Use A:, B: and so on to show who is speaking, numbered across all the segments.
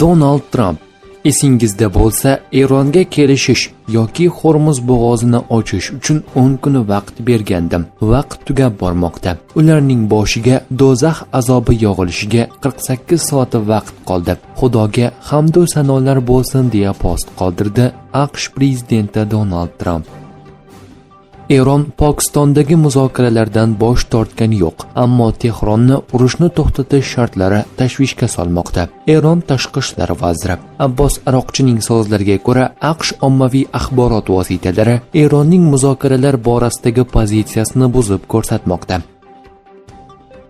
A: Donald Tramp: "Esingizda bo'lsa, Eronga kelishish yoki Hormuz bo'g'ozini ochish uchun 10 kun vaqt bergandim. Vaqt tugab bormoqda. Ularning boshiga do'zax azobi yog'ilishiga 48 soat vaqt qoldi. Xudoga hamdu sanolar bo'lsin", deya post qoldirdi AQSh prezidenti Donald Tramp. Eron Pokistondagi muzokaralardan bosh tortgani yo'q, ammo Tehronni urushni to'xtatish shartlari tashvishga solmoqda. Eron tashqi ishlar vaziri Abbos Aroqchining so'zlariga ko'ra, AQSh ommaviy axborot vositalari Eronning muzokaralar borasidagi pozitsiyasini buzib ko'rsatmoqda.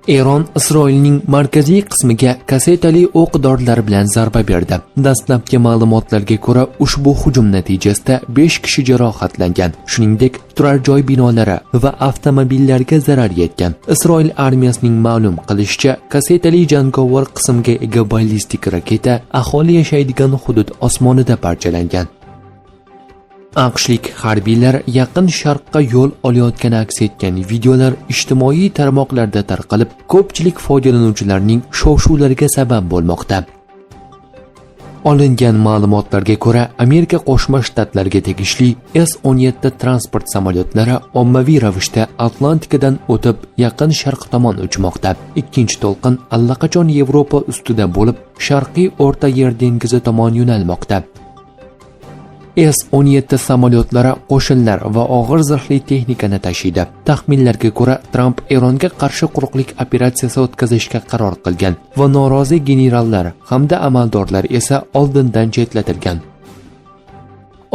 A: Eron Isroilning markaziy qismiga kassetali o'q-dorilar bilan zarba berdi. Dastlabki ma'lumotlarga ko'ra, ushbu hujum natijasida 5 kishi jarohatlangan. Shuningdek, turar joy binolari va avtomobillarga zarar yetgan. Isroil armiyasining ma'lum qilishicha, kassetali jangovar qismga ega ballistik raketa aholi yashaydigan hudud osmonida parchalangan. AQShlik harbiylar Yaqin Sharqqa yo'l olayotgani aks etgan videolar ijtimoiy tarmoqlarda tarqalib, ko'pchilik foydalanuvchilarning shov-shuvlariga sabab bo'lmoqda. Olingan ma'lumotlarga ko'ra, Amerika Qo'shma Shtatlariga tegishli S-17 transport samolyotlari ommaviy ravishda Atlantikadan o'tib, Yaqin Sharq tomon uchmoqda. Ikkinchi to'lqin allaqachon Yevropa ustida bo'lib, Sharqiy O'rta Yer dengizi tomon yo'nalmoqda. S-17 samolyotlari qo'shinlar va og'ir zirhli texnikani tashiydi. Taxminlarga ko'ra, Tramp Eronga qarshi quruqlik operatsiyasi o'tkazishga qaror qilgan va norozi generallar hamda amaldorlar esa oldindan chetlatilgan.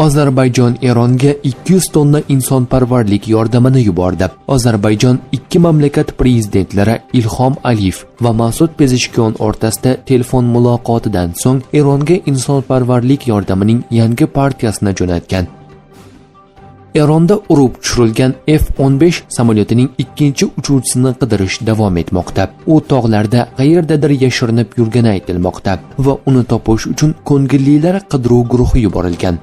A: Ozarbayjon Eronga 200 tonna insonparvarlik yordamini yubordi. Ozarbayjon ikki mamlakat prezidentlari Ilhom Aliyev va Masud Pezeshkiyon o'rtasida telefon muloqotidan so'ng Eronga insonparvarlik yordamining yangi partiyasini jo'natgan. Eronda urib tushirilgan F-15 samolyotining ikkinchi uchuvchisini qidirish davom etmoqda. U tog'larda qayerdadir yashirinib yurgani aytilmoqda va uni topish uchun ko'ngillilar qidiruv guruhi yuborilgan.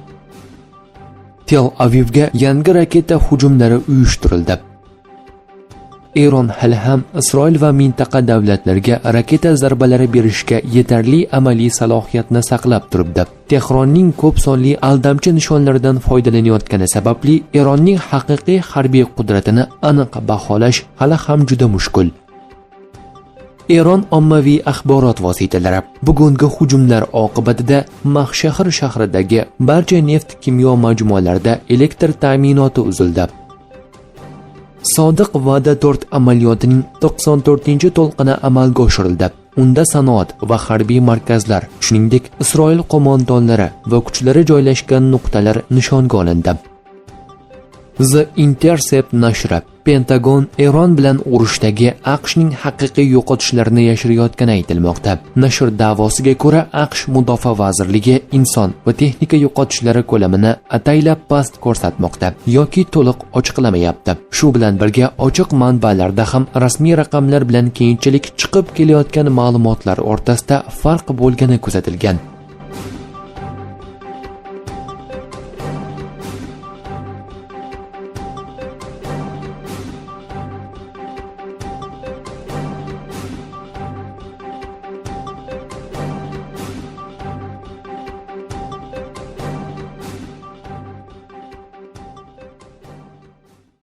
A: Tel Avivga yangi raketa hujumlari uyushtirildi. Eron hali ham Isroil va mintaqa davlatlariga raketa zarbalari berishga yetarli amaliy salohiyatni saqlab turibdi. Tehronning ko'p sonli aldamchi nishonlaridan foydalanayotgani sababli Eronning haqiqiy harbiy qudratini aniq baholash hali ham juda mushkul. Eron ommaviy axborot vositalari bugungi hujumlar oqibatida Mahshahr shahridagi barcha neft kimyo majmualarida elektr ta'minoti uzildi. Sodiq Va'da 4 amaliyotining 94-to'lqini amalga oshirildi. Unda sanoat va harbiy markazlar, shuningdek, Isroil qo'mondonlari va kuchlari joylashgan nuqtalar nishonga olindi. The Intercept nashri Pentagon Eron bilan urushdagi AQShning haqiqiy yo'qotishlarini yashirayotgani aytilmoqda. Nashr da'vosiga ko'ra, AQSh Mudofaa vazirligi inson va texnika yo'qotishlari ko'lamini ataylab past ko'rsatmoqda yoki to'liq ochiqlamayapti. Shu bilan birga, ochiq manbalarda ham rasmiy raqamlar bilan keyinchalik chiqib kelayotgan ma'lumotlar o'rtasida farq bo'lgani kuzatilgan.